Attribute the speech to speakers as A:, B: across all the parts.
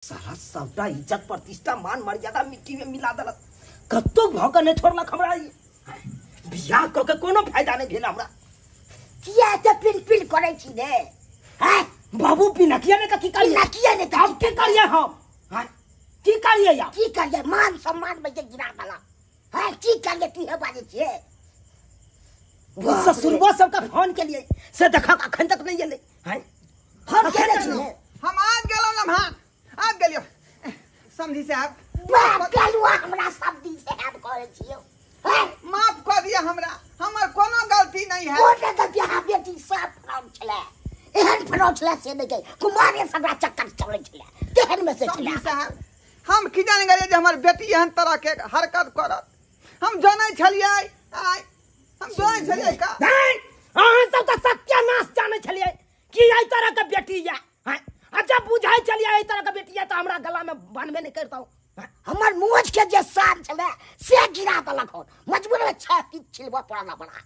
A: साला सबटा इज्जत प्रतिष्ठा मान मर्यादा मिट्टी में मिला देलक। कतौ भऽ के नहि छोड़लक हमरा। ई बियाह कऽ के कोनो फायदा नहि भेल हमरा।
B: किया एते पिल पिल करै छी रे? हैं
A: बाबू पिनकिया ने की करिए?
B: पिनकिया ने
A: हम की करिए? हम हैं की करिए यार?
B: की करिए? मान सम्मान में जे गिरा देलक। हैं की करिए? तू हे बाजै छियै?
A: ससुरबा सबके फोन के लिए से देखक अखन तक नहीं एलै। हैं
B: फोन केने छियै?
C: हम आबि गेलहुँ लम्हा, आबि गेलियौ समझी साहब।
B: बाप गेलुआ हमरा समझी साहब कहै छियौ। हैं
C: माफ कऽ दिअ हमरा, हमर कोनो गलती नहीं है।
B: कोनो गलती? अहाँ बेटी सब फरौन छलै, एहन फरौन छलै से नहि गई कुमारे सबरा चक्कर चलै छलै तेहन में से छलै।
C: समझी साहब हम की जाने गेलियै जे हमर बेटी एहन तरह के हरकत करत। हम जानै छलियै, आइ हम जानै छलियै का।
A: नहीं अहाँ सब तऽ सत्यानाश जानै छलियै कि एहि तरह के बेटी या। हैं अच्छा बुझाइ छलियै एहि तरह के बेटी या तऽ हमरा गला में बान्हबे नहि करितहुँ।
B: हमर मोछ के जे शान छलै से गिरा देलक हन, मजबूर में छाती छिलबऽ पड़ल हमरा।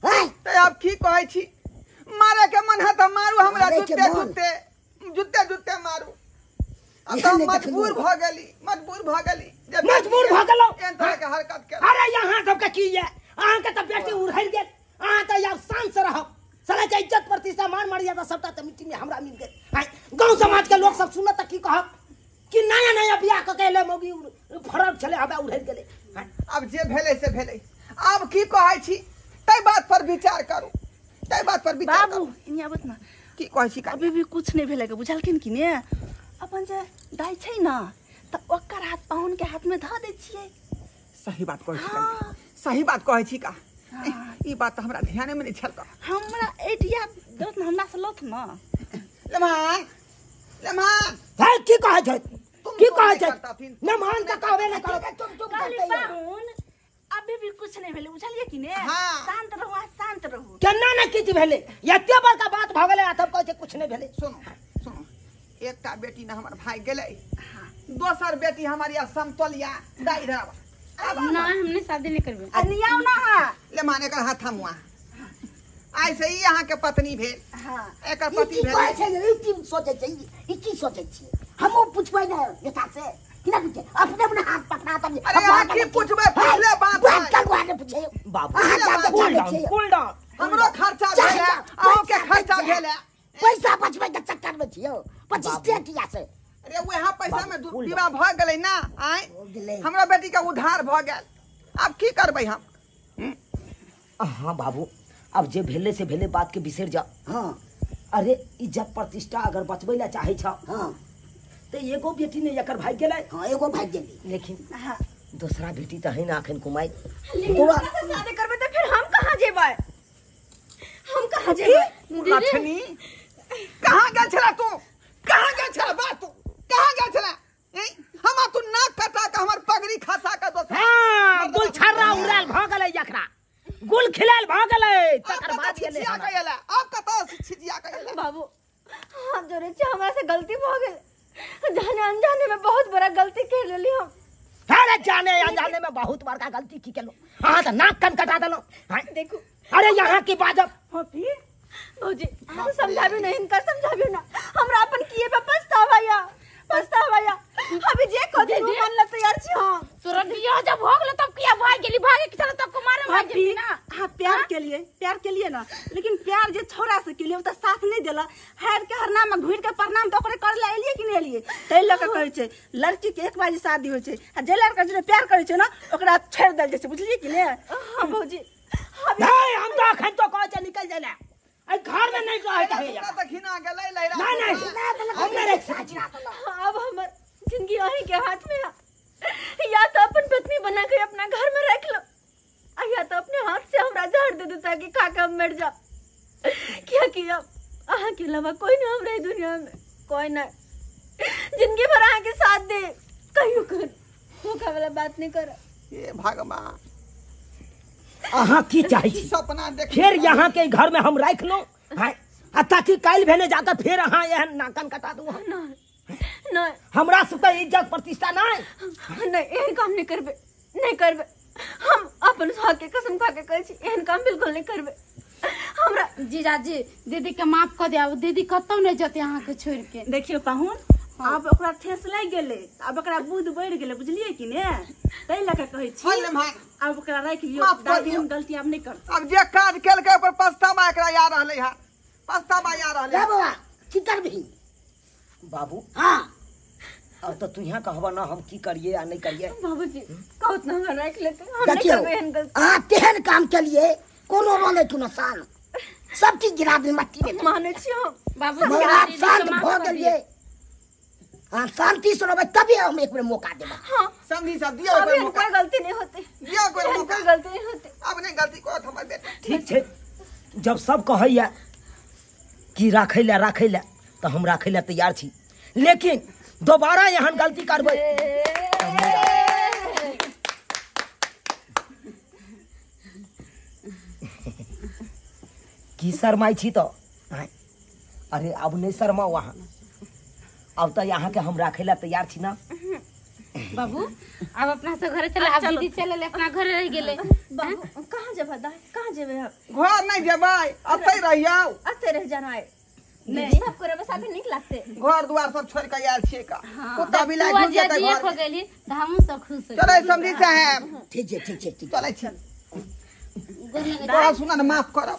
B: हैं
C: तऽ आब की कहै छी? मारे के मन है तऽ मारू हमरा, जुत्ते जुत्ते जुत्ते जुत्ते मारू। अब तऽ मजबूर भऽ गेली, मजबूर भऽ गेली,
A: मजबूर भऽ गेलहुँ
C: एहन तरह के हरकत के।
A: अरे यहाँ सबके की ये? अहाँ के तऽ बेटी उड़हरि गेल, अहाँ तऽ आब शान से रहब। साला के इज्जत प्रतिष्ठा मान मर्यादा सबटा तऽ मिट्टी में हमरा मिल गेल। हैं गाँव समाज के लोग सब सुनत तऽ की कहब कि नया नया बियाह कऽ के एलै मौगी फरक छलै हवा उड़हरि गेलै।
C: आब जे भेलै से भेलै, आब की कहै छी ताहि बात पर विचार करू, ताहि बात पर विचार
D: बाबू इन्हीं आबत ना।
C: की कहै छी?
D: अभी भी कुछ नहीं भेलै के बुझलखिन कि ने? अपन जे दाइ छै ना तऽ ओकर हाथ पाहुन के हाथ में धऽ दै छियै।
C: सही बात कहै छी, सही बात कहै छी का। ई बात तऽ हमरा ध्याने में नहीं छल।
D: हमरा एटिया दत ना, हमरा से लथ ना।
C: लम्हान लम्हान
A: हे की कहै छै? की कहै छै? लम्हान के कहबे नहि करब।
B: तुम तुम
D: करते पाहुन अभी भी कुछ नहीं भेलै बुझलियै कि ने? शांत रहू, शांत रहू।
A: केना ने किछु भेलै? एते बड़का बात भऽ गेलै आ तब कहै छै कुछ नहि भेलै।
C: सुनू सुनू, एकटा बेटी ने हमर भाई गेलै, दोसर बेटी हमर या समतोलिया दाइ रहब।
E: ना हमने शादी नहीं करबे।
D: अनियाव ना हा
C: ले माने एकर हाथ थमुआ। आइ से ई अहाँ के पत्नी भेल।
D: हां
C: एकर पति भेल।
B: ई की कहै छै? ई की सोचै छै? ई की सोचै छै? हमहूँ पुछबै ने नेता से कि ना पूछे? अपने अपने हाथ पकड़ा तब।
C: अरे अहाँ की पुछबै? पुछले बात
B: बात कलुआ ने पूछे
A: बाबू।
B: अहाँ जाके जानै छियै।
A: कूल डाउन।
C: हमरो खर्चा भेल है, अहूँ के खर्चा भेल है।
B: पैसा बचबै के चक्कर में छियौ 25 टकिया से।
C: अरे वएह पैसा में विवाह भऽ गेलै ना। आइ हमरा बेटी के उधार भऽ गेल, आब की करबै हम?
A: हाँ बाबू अब जे भेलै से भेलै, बात के बिसरि जाओ।
B: हाँ
A: अरे इज्जत प्रतिष्ठा अगर बचबै ला चाहै छौ
B: हाँ
A: तऽ एगो बेटी ने एकर भागि गेलै।
B: हाँ एगो भागि गेलै,
A: लेकिन
D: हाँ
A: दोसरा बेटी तऽ है ना अखन कुमारि।
D: तोरा से शादी करबै तऽ फिर हम कहाँ जेबै? हम कहाँ जेबै?
C: लक्ष्मी कहाँ गेल छला तू? कहाँ गेल छला बा तू? कहाँ गेल छला? हमरा तू नाक कटा के हमर पगड़ी खसा के दोसर।
A: हां गुल छर्रा उड़ाल भऽ गेलै, एकरा गुल खिलाल भऽ गेलै, तकर बाद गेलै।
C: आब कतऽ छिजिया के एला?
E: बाबू हाथ जोड़ै छी, हमरा से गलती भऽ गेल, जाने अनजाने में बहुत बड़ा गलती कर लेली हम।
A: अरे जाने अनजाने में बहुत बड़का गलती की केलहुँ? अहाँ तऽ नाक कान कटा देलहुँ।
E: देखू
A: अरे यहाँ की बाजब
D: भौजी
E: भौजी अहाँ समझाबियौ ना, हिनका समझाबियौ ना। हमरा अपन किए पे पछतावा या, पछतावा या। अभी जे कहथिन उ मान ला तैयार छी हम।
F: तोरा बियाह जब हो गेल तब किया भाग गेली? भागे के छल तब कुमार में भाग गेली ना।
D: हाँ प्यार के लिए, प्यार के लिए ना, लेकिन प्यार जे छोरा से के लिए उ त साथ नहीं देला। हार के हरनाम में घुर के प्रणाम त ओकरे करे ला एलिए कि नहीं एलिए? तै लऽ के कहै छै लड़की के एक बार शादी होइ छै आ जे लड़का जे प्यार करै छै ना ओकरा छोड़ि देल जाइ छै, बुझलियै कि ने?
E: हाँ भौजी
A: नहीं हम तो अखन तो कहै छै निकल जाय ला, एहि घर में नहीं रहै के है।
C: तऽ घिना गेलै लहरा।
A: नहीं नहीं हम नहीं रह सकै छी।
E: अब हमर जिंदगी अहीं के हाथ में है, या तो अपन पत्नी बना के अपना घर में रख लो या तो अपने हाथ से हमरा जहर दे दो ताकि खा के हम मर जाओ। क्या कि अब अहाँ के अलावा कोई ना हमरा ई दुनिया में, कोई ना जिंदगी भर अहाँ के साथ दे। कहियो कर धोखा वाला बात नहीं कर।
C: हे भगवान
A: अहाँ की चाहै छी?
C: सपना देख
A: फिर यहाँ के घर में हम राखि लौं आ ताकि काल्हि भेने जाकर फिर अहाँ एहन नाकन कटा दू।
E: नहीं
A: हमरा सबके इज्जत प्रतिष्ठा नहीं।
E: नहीं एहन काम नहीं करबे, नहीं करबे। हम अपन सुहाग के कसम खा के कहै छी एहन काम बिल्कुल नहीं करबे। हमरा
F: जीजाजी दीदी के माफ कऽ दिया, दीदी कतौ नहीं जते अहाँ के छोड़ के।
D: देखियो पाहुन आब ओकरा ठेस लागि गेलै, आब ओकरा बुध बढ़ि गेलै, बुझलियै कि ने? ताहि लऽ कऽ कहै छी आब ओकरा राखि लियौ, एहन गलती आब नहि करतै।
C: आब जे काज केलकै ओकर पछतावा एकरा आ रहलै हँ, पछतावा आ रहलै।
B: बाबा की करबही
A: बाबू?
B: हाँ
A: अब तो तू यहाँ कहबा ना हम की करिए आ नहीं करिए।
E: बाबूजी कहत ना हमरा राख लेते, हम नहीं करबै एहन गलती।
B: अहाँ तेहन काम केलिए कोनो रहलै तू नसान सब चीज गिरा दे मट्टी में।
E: मानै छी हम
B: बाबूजी, आप शांत भ गेलिए, हां शांति से रहबै तभी हम एक बेर मौका देबै।
E: हां
C: समझी सब दियो एक बेर मौका,
E: कोई गलती नहीं होते,
C: दियो कोई मौका,
E: कोई गलती नहीं होते,
C: अब नहीं गलती करत हमर बेटा।
A: ठीक छै, जब सब कहैया कि राखै ला राखै ला तो हम राखै ला तैयार छी, लेकिन दोबारा एहन गलती करबै की शरमाइ छी तो? अरे अब नहीं शरमाउ अहाँ, अब तो यहाँ के हम राखे ला तैयार छी ना।
F: बाबू अब अपना सब घरे चला, अब दीदी चलल अपना घरे रह गेलै।
E: बाबू कहाँ जेबै दाई, कहाँ जेबै हम?
C: घर नहीं जेबै, अतै रहियौ,
E: अतै रह जाना है। नहीं सब करबै साथे नीक लागते,
C: घर द्वार सब छोड़ के आयल छियै का कुत्ता बिलाई घुस जेतै घर
F: हो गेली त हम सब खुश हो।
C: चलै समझी साहब,
B: ठीक छै ठीक छै ठीक
C: चलै छी। तोरा सुन न माफ करब,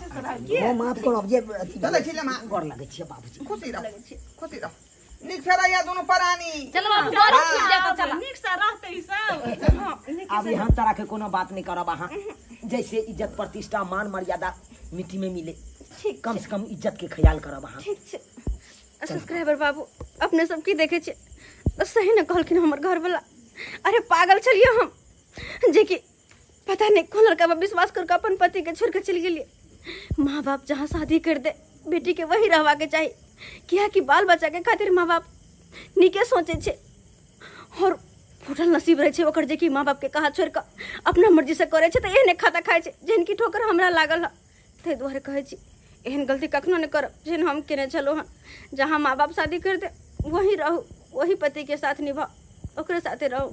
B: हां माफ करब जे
C: चलै छी ले मां,
A: गोर लगै छियै बाबूजी।
C: खुशी रह खुशी रह, नीक से रहिया दोनों प्राणी।
F: चलो बाबू गोर छूट जाता, चला
D: नीक से रहते ई सब।
A: अब एहन तरह के कोनो बात नहीं करब अहाँ, जैसे इज्जत प्रतिष्ठा मान मर्यादा मिट्टी में मिले,
E: ठीक
A: कम से कम इज्जत के ख्याल करब अहाँ।
E: ठीक छै सब्सक्राइबर बाबू, अपने सब की देखे छियै? सही ने कहलखिन हमर घर वाला, अरे पागल छलियै हम जे कि पता नहीं कौन लड़का पर विश्वास करके अपन पति के छोड़ के चलि गेलियै। माँ बाप जहाँ शादी कर दे बेटी के वही रहवा के चाही, किया कि बाल बच्चा के खातिर माँ बाप नीके सोचे छै और फूटल नसीब रहे छै ओकर जे कि माँ बाप के कहा छोड़ के अपना मर्जी से करे छै, तो एहने खाता खाइ छै जेहन कि ठोकर हमरा लागल है। ताहि दुआरे कहै छी एहन गलती कखनो नहि करब जेहन हम केने छलहुँ हँ। जहाँ माँ बाप शादी कर दे वही रहू, वही पति के साथ निभाओ, ओकरे साथे रहू।